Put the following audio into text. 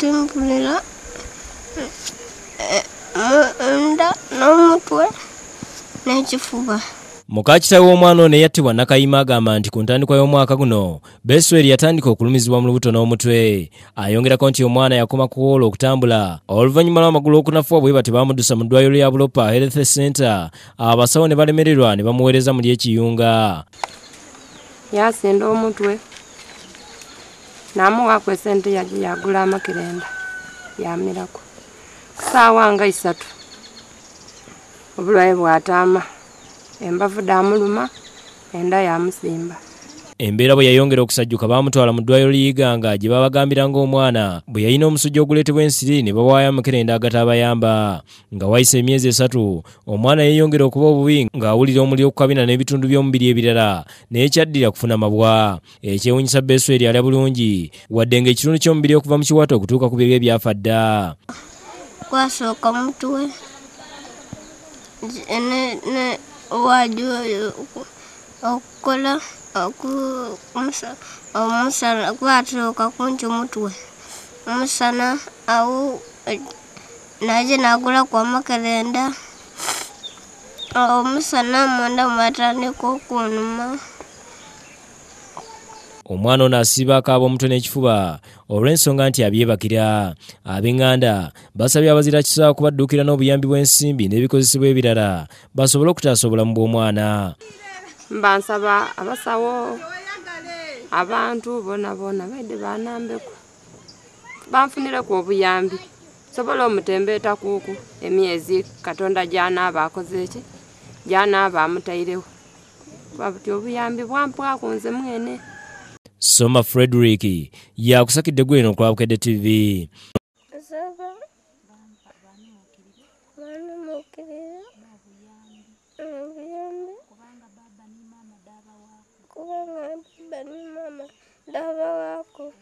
Timpulira nda n'omutwe n'ekifuba. Muka kitaawe w'omwana ono eyattibwa Nakayima agamba nti ku ntandikwa y'omwaka guno Besweri yatandika okulumizibwa mu lubuto n'omutwe. Ayongerako nti omwana yakoma kuwola okutambula oluvannyuma lw'amagulu okunafuwa bwe batyo baamuddusa mu ddwaliro lya Bulopa Health Center, abasawo ne balemererwa ne bamuweereza mu ly'ekiyunga. Yasinda omutwe namuwaako esente yagula amakerenda yamirako ku ssaawa nga 3 obulwaye bw'ataama, embavu damuluma, enda yamusimba. Embeera bwe yayongera okusajjuka baamutwala mu ddwaliro ly'Iganga gye babagambira ng'omwana bwe yalina omusujja oguleetebwa ensiri ne bawaayo amakerenda agataabayamba. Nga wayise emyezi 3 omwana yeeyongera okuba obubi ng'awulira omuliro ku kabina n'ebitundu by'omubiri ebirala naye kyaddira kufuna mabwa. Ekyewuunyisa Besweri alya bulungi wadde ng'ekitundu ky'omubiri okuva mu kiwato okutuuka ku bibye byafa dda. Gwasooka mutwe okukola omusana gwasooka kunki omutwe omusana awo naje nagulaku amakerenda omusana munda mwatandika okunuma. Omwana ono asiiba akaaba omutwe n'ekifuba olw'ensonga nti abyebakira. Ab'eŋŋanda basabye abazira kisa okubadduukira n'obuyambi bw'ensimbi n'ebikozesebwa ebirala basobole okutaasa obulamu bw'omwana. Mba nsaba abasawo abantu bona bona baide banambeku banfunireku obuyambi sobola omutembeeta kuuku emyezi Katonda gy'anaaba akoze ki gy'anaaba amutairewo kuba buti obuyambi bwampwaku nze mwene. Soma Frederick yakusakidde gweno ku Bukedde TV. Kubanga baba ni mama ndaba wako.